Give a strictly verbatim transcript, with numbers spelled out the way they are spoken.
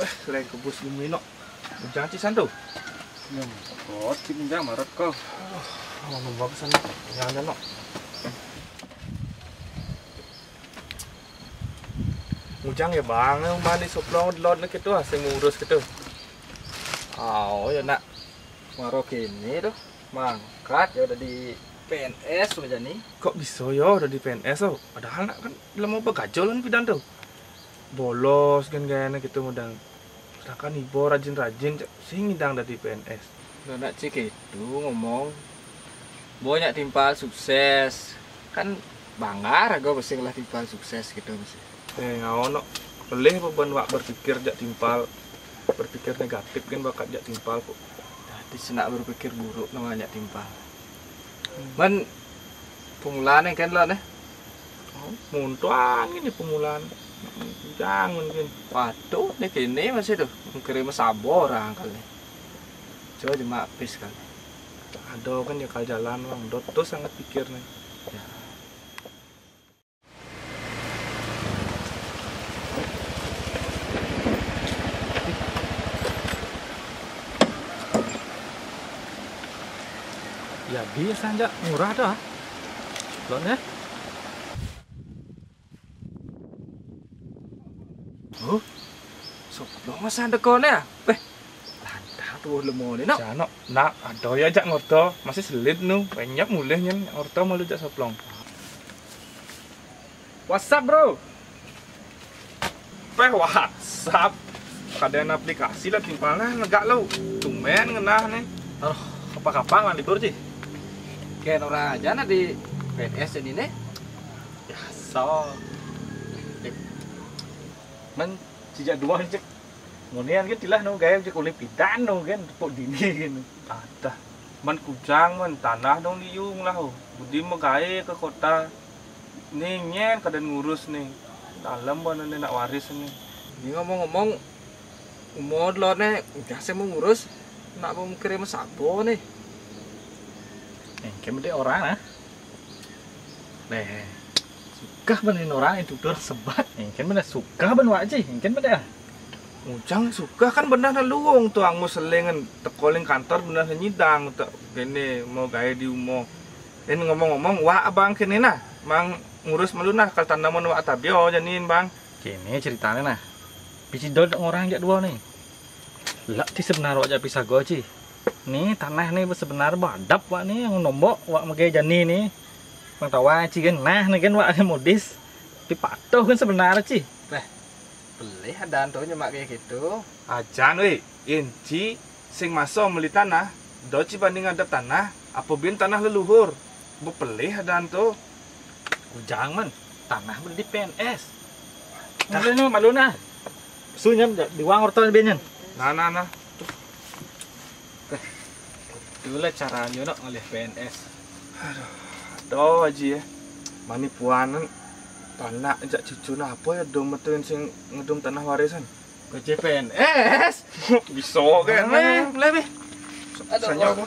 Eh, leng kebus gumi nok. Ujang ci santu. Nyam, kot ci menjang marat ko. Mau nembak sana. Jangan nok. Ujang ya bang, mani soplong lot nak itu asing ngurus gitu. Oh ya nak. Maro kene tuh mangkat ya udah di P N S aja nih. Kok bisa ya udah di P N S tuh? Padahal nak kan lemo begajol kan pidan tuh. Bolos kan gayanya gitu modal. Sedangkan ibo rajin-rajin cak sing ngidang dadi P N S. Lo nak cik itu ngomong, "Bo nyak timpal sukses." Kan bangga raga mesti lah timpal sukses gitu mesti. Eh, ngau nok. Pelih beban wak berpikir jak timpal, berpikir negatif kan bakat jak timpal kok. Dadi senak berpikir buruk nang banyak timpal. Men pemulane kan lo nih. Oh, muntuan ini pemulaan. Jangan gini. Waduh, ini kini masih tuh. Mengkiri mesabo orang kali. Coba cuma habis kali. Ada kan ya kal jalan bang. Dot tuh sangat pikir nih. Ya. Ya, bisa ndak murah dah. Lo nih. Huh? Soplong masa dekone ya? Weh, lantang tuh lemone no. Jano, nak, ada ya jak ngorto, masih selit nu, banyak mulih nyen ngorto malu jak soplong. WhatsApp, bro. Peh WhatsApp. Kadang aplikasi lah timpalnya negak lo. Tumen ngenah nih. Aduh, apa-apa lah libur sih. Kayak orang aja nah di P N S ini nih. Ya, so. Men, sejak dua cek. Ngunian kan tilah no gaya cek oleh pidan no kan tepuk dini kan. Ada. Men kujang men tanah dong diung lah. Budi megai ke kota. Nih nyen kadang ngurus nih. Dalam mana nih nak waris nih. Ini ngomong-ngomong, umur lo nih, udah saya mau ngurus, nak mau kirim sabo nih. Engke mede orang nah. Neh, suka bener orang itu tuh sebat. Engke bener suka ben wak ji, engke bener. Ujang suka kan bener na luwung tuh angus selengen tekoling kantor bener nyidang tak kene mau gaya di umo. Ini ngomong-ngomong, wak abang kene nah, mang ngurus malu nah kal tanaman wak tabio janin bang. Kene ceritane nah. Pici dol orang jak dua nih. Lak ti sebenar wak jak pisah go ci. Nih tanah nih sebenar badap wak nih yang nombok wak mege jani nih. Mang tawa ci kan nah nih kan wak modis. Tapi patuh kan sebenar ci. Beh, pelih ada antu nyemak kayak gitu. Ajan weh, inci sing maso meli tanah, do ci banding ngadep tanah, apa bin tanah leluhur. Bepelih ada antu. Ujang man, tanah beli di P N S. Nah. Malu nih, malu nah. Sunyam diwang orto bianyan. Nah, nah, nah. Tuh. Itulah caranya nak ngalih P N S. Aduh, aduh Haji ya. Mani puanan tanah jak cucu nah apa ya dom betuin sing ngedum tanah warisan. Kerja P N S. Bisa kan? Nah, lebih. Aduh. Sanya apa?